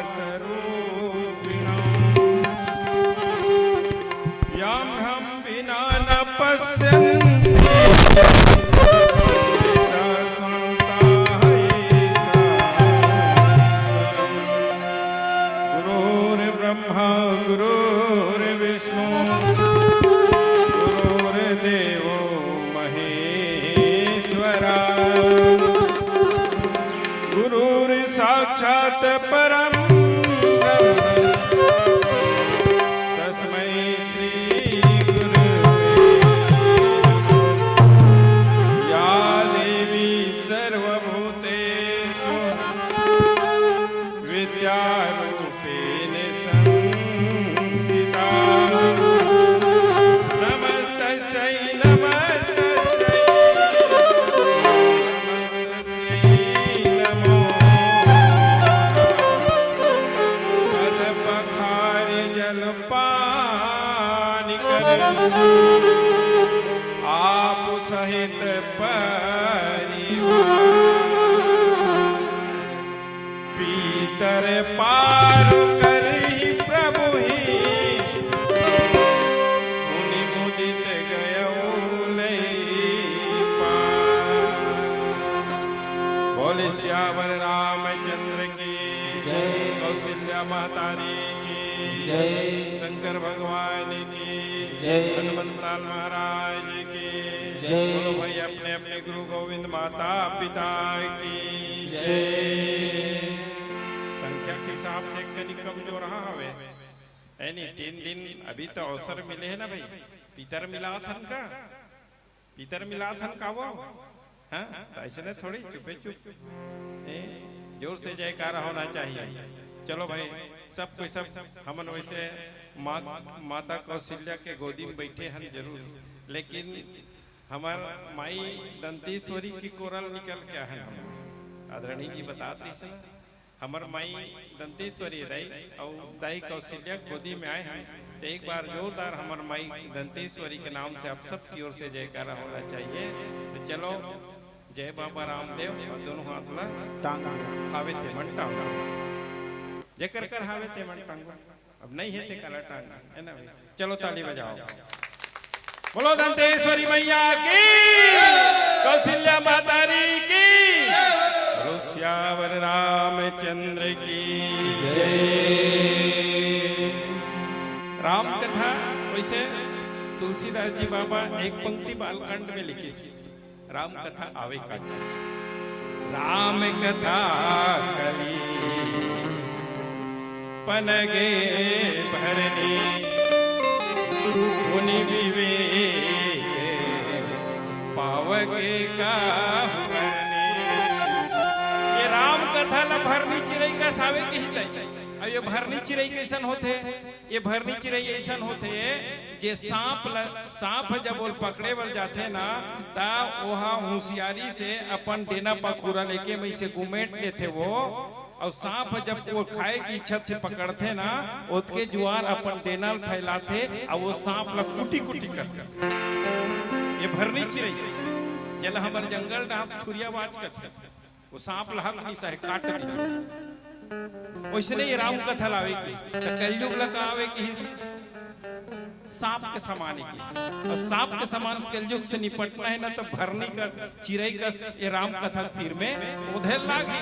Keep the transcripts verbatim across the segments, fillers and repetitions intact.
स्वरूपिणम्। यं हं विना न पश्यन्ति सिद्धास्वान्ताः ईशानम्। गुरुर्ब्रह्मा गुरुर्विष्णु गुरुर्देवो महेश्वरा। गुरुर्साक्षात् परं ब्रह्म तस्मै श्री गुरुवे नमः। या देवी सर्वभूतेषु विद्यारूपेण संस्थिता। नमस्तस्यै नमस्तस्यै नमस्तस्यै नमो। पद पखारि जल पानि कर आप सहित परिवार। पीतर पार करहि प्रभु ही मुनि मुदित गयउ लई पार। बोले सियावर रामचंद्र की जय। कौशल्या महतारी की जय। शंकर भगवान की जय। हनुमंत लाल महाराज की जय। बोलो भाई, अपने अपने गुरु गोविंद माता पिता की जय। संख्या के हिसाब से कनी कमजोर हवे, है नी? तीन दिन अभी तो अवसर मिले हे ना भाई, पीतर मिलाथन का, पीतर मिलाथन का वो, हाँ? तो ऐसे नहीं, थोड़ी चुपे चुप, ए, जोर से जयकारा होना चाहिए। चलो भाई, सब कोई सब, हमन वैसे माँ, माता कौशल्या के गोदी में बैठे हन जरूर, लेकिन हमर माई दंतेश्वरी की कोरल निकल के आहन। हमर आदरणीय जी बतात रहिस ना, हमर माई दंतेश्वरी दाई अउ दाई कौशल्या गोदी में आए हन, तो एक बार जोरदार हमर माई दंतेश्वरी के नाम से आप सबकी ओर से जयकारा होना चाहिए। तो चलो, जय बाबा रामदेव, अउ दोनों हाथ ला टांग। हावे ते मन टांग। जेकर कर हावे ते मन टांगो। अब नहीं है ते काला टांग, है ना भाई? चलो ताली बजाओ। बोलो दंतेश्वरी मैया की, कौशल्या माता री की, बोलो सियावर रामचंद्र की जय। राम कथा वैसे तुलसीदास जी बाबा एक पंक्ति बालकांड में लिखिस। राम कथा आवे का चीज। राम कथा कली पनगे भरनी, मुनि विवेक पावगे काहू करनी। ये राम कथा ला भरनी चिरई कस आवे कहिस दाई। अब ये भरनी चिरई कैसन होथे? ये भरनी चिरई अइसन होथे, जे सांप ल, सांप ह जब ओल पकड़े बर जाथे ना, त ओहा हुसियारी से अपन डेना पखुरा लेके मइसे गुमेट लेथे वो, अउ सांप ह जब वो खाए के इच्छा से पकड़थे ना, ओतके जुआर अपन डेना ल फैलाथे, अउ वो सांप ल कुटी-कुटी कर देथे। ये भरनी चिरई, जेला हमर जंगल डहार छुरियाबाज कथे। वो सांप ल हक नइ सहे, काट दी। वइसने ये राम कथा ल आवे किहिस, त कलयुग ल का आवे किहिस? सांप के समान ही किहिस। अउ सांप के समान कलयुग से निपटना हे ना, त भरनी का चिरई कस ये राम कथा तीर में ओधे लागही।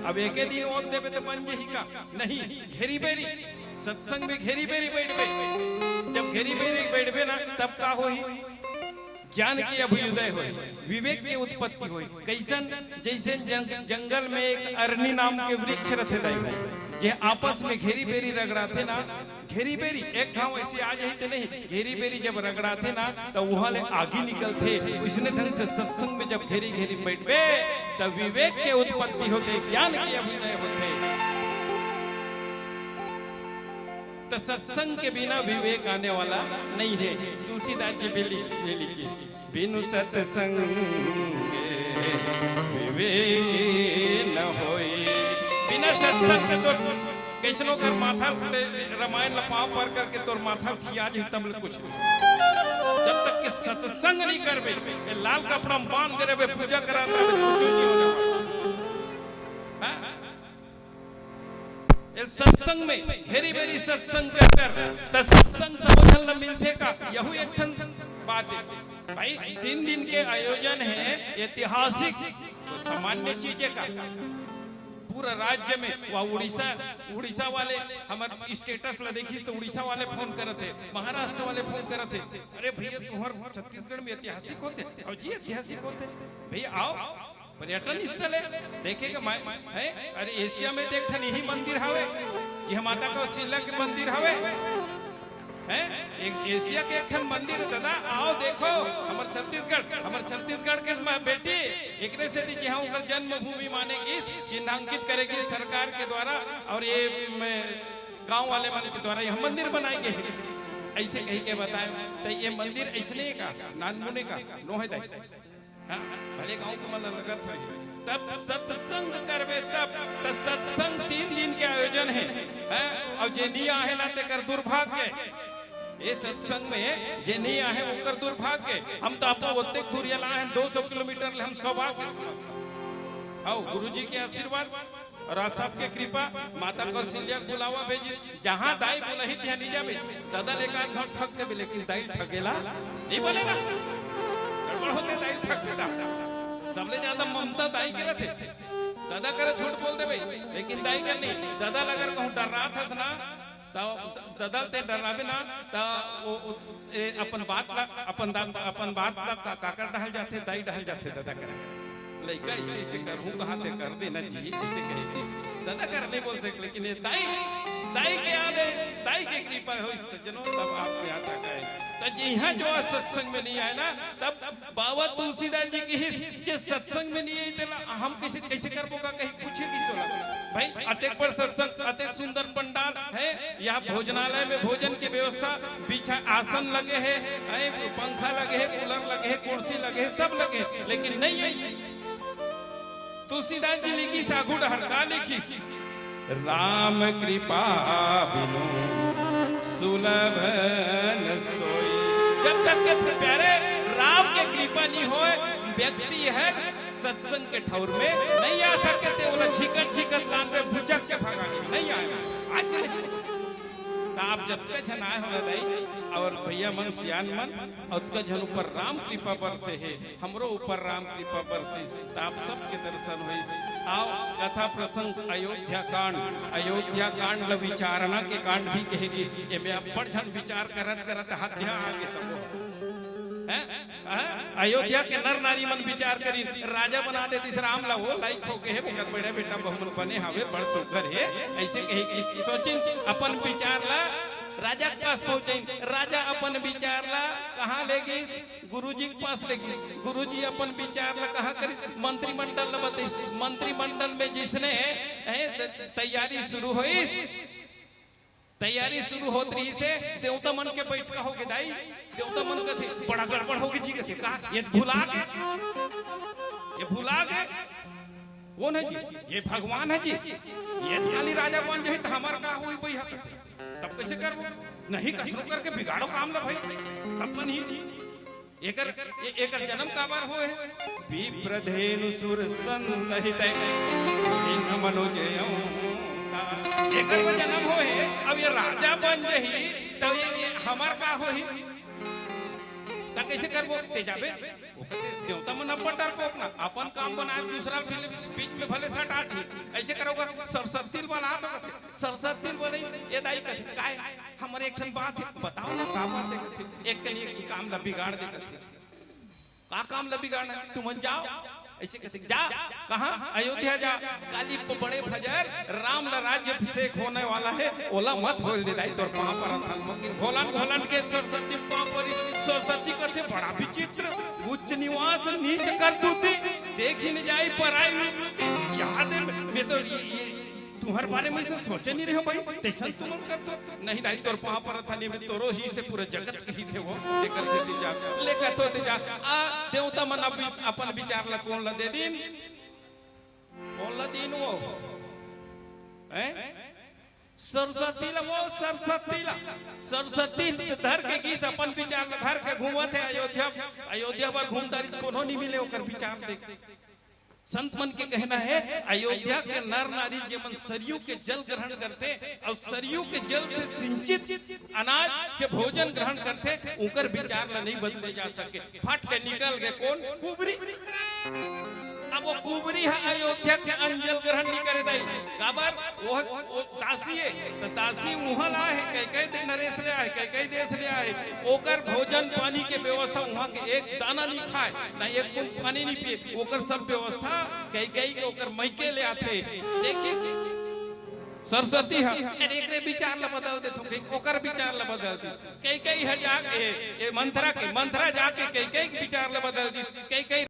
अब एके दिन ओध देबे त बन जही का? नहीं, घेरी बेरी, सत्संग में घेरी बेरी बैठबे। जब घेरी बेरी बैठबे ना, तब का होही? ज्ञान के अभ्युदय होय, विवेक के उत्पत्ति होय। कइसन? जइसे जंग-, जंगल में एक अरनी नाम के वृक्ष रथे दाई, जे आपस में घेरी बेरी रगड़ाथे ना, घेरी बेरी एक घाव ऐसे आ जाही ते नहीं, घेरी बेरी जब रगड़ाथे ना, त उहाँ ले आगी निकलथे। उसने ढंग से सत्संग में जब घेरी घेरी बैठबे, तब विवेक के उत्पत्ति होथे, ज्ञान के अभ्युदय होथे। त सत्संग के बिना विवेक आने वाला नहीं है। तुलसीदास जी भी लिख-, ये लिखिस, बिनु सत्संग विवेक न होई। बिना सत्संग के तो कइसनो कर माथा ते रामायण ल पाँव पर करके तोर माथा खिया जही, तब ले कुछ नहीं। जब तक के सत्संग नहीं करबे, ये लाल कपड़ा में बांध दे रहे, पूजा करा दे रहे, कुछ नहीं होने वाला। हाँ? ए सत्संग में घेरी बेरी सत्संग कर, कर, त सत्संग सबो झन ल मिलथे का? यहू एक ठन बात हे भाई। तीन दिन के आयोजन हे, ऐतिहासिक, तो सामान्य चीज हे का? पूरा राज्य में, वह उड़ीसा, उड़ीसा वाले हमर status ला देखिस तो उड़ीसा वाले फोन करत हे, महाराष्ट्र वाले फोन करत हे। अरे भैया, तुम्हार छत्तीसगढ़ में ऐतिहासिक होथे? अउ जी, ऐतिहासिक होथे भैया, आओ। पर्यटन स्थल हे, देखे के माय हे। अरे, एशिया में तो एक ठन इही मंदिर हवे, जिहाँ माता कौशल्या के मंदिर हवे, हे? एक एशिया के एक ठन मंदिर हे दादा, आओ देखो। हमर छत्तीसगढ़, हमर छत्तीसगढ़ के म-, बेटी, एकरे सेती जिहाँ ओकर जन्मभूमि माने गिस, चिन्हांकित करे गिस सरकार के द्वारा, अउ ये म, गांव वाले मन के द्वारा यह मंदिर बनाए गे हे। ऐसे कही के बताए, त ये मंदिर ऐसने का, नानमुने का नोहे दाई। हाँ, भले गांव के मन लगत होही। तब सत्संग करबे तब, त सत्संग तीन दिन के आयोजन हे, हैं? अउ जे नी आहे ना, तेकर दुर्भाग्य। ए सत्संग में जे नी आहे, ओकर दुर्भाग्य। हम तो अपन ओतेक दूरिया ला आहे, दो सौ किलोमीटर ले हम सौभाग्य समझथन। हव, गुरुजी के आशीर्वाद अउ आप सबके कृपा, माता कौशल्या के बुलावा भेजी, जहाँ दाई बुलाही, तिहाँ नी जाबे। ददा ले एकाध घांव ठग देबे, लेकिन दाई ठगेला नी बने ना। गड़बड़ होथे दाई ठग देबे। सबले ज्यादा ममता दाई के रथे। ददा करा झूठ बोल देबे, लेकिन दाई कर नी। ददा ला अगर कहूँ डर्राथस ना, त ददा ल तें डर्राबे ना, त ओ, ओ, ए, अपन बात ला, अपन दा-, अपन बात ला का-, काकर डहर जाथे, दाई डहर जाथे ददा करा। लइका ऐसे, ऐसे करहूँ कहा, तें कर देना जी, ऐसे कहे के। ददा करा नी बोल सके, लेकिन ये दाई, दाई के आदेश, दाई के कृपा होइस सज्जनों, तब आप में आता है। त जिहाँ जो आज सत्संग में नी आए ना, तब बाबा तुलसीदास जी किहिस, जे सत्संग में नी आए, तेला हम कइसे, कइसे करबो का कही पूछे गिस ओला। भाई, अतेक बड़ सत्संग, अतेक सुंदर पंडाल हे, यहाँ भोजनालय में भोजन के व्यवस्था, बिछा आसन लगे हे, हैं, पंखा लगे हे, कूलर लगे हे, कुर्सी लगे हे, सब लगे हे, लेकिन नी आइस। तुलसीदास जी लिखिस आगू डहर, का लिखिस? राम कृपा बिनु सुलभ न सोई। जब तक के प्यारे राम के कृपा नी होय, व्यक्ति हर सत्संग के ठौर में नी आ सके, तें ओला झिकत झिकत लानबे, भुचक के भगा दे, नी आए, आज नी। त आप जतका झन आए हो ना दाई, अउ भैया मन, सियान मन, अतका झन ऊपर राम कृपा बरसे हे, हमरो ऊपर राम कृपा बरसिस, त आप सबके दर्शन होइस। अउ कथा प्रसंग अयोध्या कांड, अयोध्या कांड ल विचारना के कांड भी कहे गिस, एमे अब्बड़ झन विचार करत करत हत्या आगे सबो। हैं? हैं? अयोध्या के नर नारी मन विचार करिन, राजा बना देतिस राम ला, वो लायक हो गे हे, ओकर बड़े बेटा बहू मन बने हावे, बड़ सुघर हे, ऐसे कहे गिस। सोचिन अपन विचार ला, राजा के पास पहुंचाइन, राजा अपन विचार ला कहाँ ले गिस? गुरुजी के पास ले गिस। गुरुजी अपन विचार ला कहाँ करिस? मंत्रिमंडल ला बतइस। मंत्रिमंडल में जइसने, हैं, त-, तैयारी शुरू होइस, तैयारी शुरू होत रहिस हे, देवता मन के बइठका हो गे दाई। देवता मन कथे, "बड़ा गड़बड़ हो गे जी," कथे, "का? ये भुला गे, ये भुला गे।" "कोन हे जी?" "ये भगवान हे जी।" "ये काली राजा बन जाही त हमर का होही भैया?" "तब कइसे करबो?" "नहीं, कसरो करके बिगाड़ो काम ला भाई, तब बनही।" एकर, ए-, एकर जन्म काबर होए हे? विप्रधेनु सुर संत हित, दीन मनुज अवतार। एकर में जन्म होए हे, अब ये राजा बन जही, तब ये, ये हमर का होही? त कइसे करबो? तें जाबे? वो कथे, देवता मन अब्बड़ डरपोक ना, अपन काम बनाए, दूसरा भी बीच में भले सटा दी। ऐसे करोगा, सरस्वती ल बला दो, कथे, सरस्वती ल बलई, ये दाई कथे, "काय?" "हमर एक ठन बात हे।" "बताओ ना, का बात हे?" कथे, "एक कन एक काम ला बिगाड़ दे," कथे। "का काम ला बिगाड़ना हे?" "तुमन जाओ," ऐसे कथे, "जा।" "कहाँ?" "अयोध्या जा।" "काली प-, बड़े फजर राम ला राज्य अभिषेक होने वाला हे, ओला मत होल दे दाई, तोर पाँव परत हन।" मकिन घोलन घोलन के सरस्वती पाँव परी, सरस्वती कथे, "बड़ा विचित्र, उच्च निवास नीच करतूती, देखी न जाई पराई विकृति।" याद हे, मैं तो ये, ये तुम्हर बारे में से सोचे नी रहेंव भाई, तइसन तुमन करथो। नहीं दाई, तोर पाँव परत हन, में तोरो ही से पूरा जगत के हित हे वो, तेकर सेती जा, ले कथो ते जा। आ, देवता मन अब अपन विचार ला कोन ला दे दिन? कोन ला दिन वो? हैं? सरस्वती ला वो, सरस्वती ला। सरस्वती धर के गिस अपन विचार ला धर के घूमत हे अयोध्या, अयोध्या भर घूम डारिस, कोनो नी मिले ओकर विचार देख। संत मन के कहना हे, अयोध्या के नर नारी जेमन सरयू के जल ग्रहण करथे अउ सरयू के जल से सिंचित अनाज के भोजन ग्रहण करथे, उंकर विचार ला नहीं बदले जा सके। फट के निकल गे कोन? कुबरी। अब वो कुबरी ह अयोध्या के अन्न जल ग्रहण नहीं करे दाई, काबर? वो, वो दासी हे, त दासी उहां ला हे, कई कई दिन नरेश ले आए, कई कई देश ले आए, ओकर भोजन पानी के व्यवस्था, उहां के एक दाना नहीं खाए, ना एक बूंद पानी नहीं पिए, ओकर सब व्यवस्था कई कई के ओकर मइके ले आथे। देखिए सरस्वती ह, अरे एकरे विचार ला बदल देथों, कई ओकर विचार ला बदल दिस। कई कई ह जाके, ए मंथरा के, मंथरा जाके कई कई के विचार ला बदल दिस। कई कई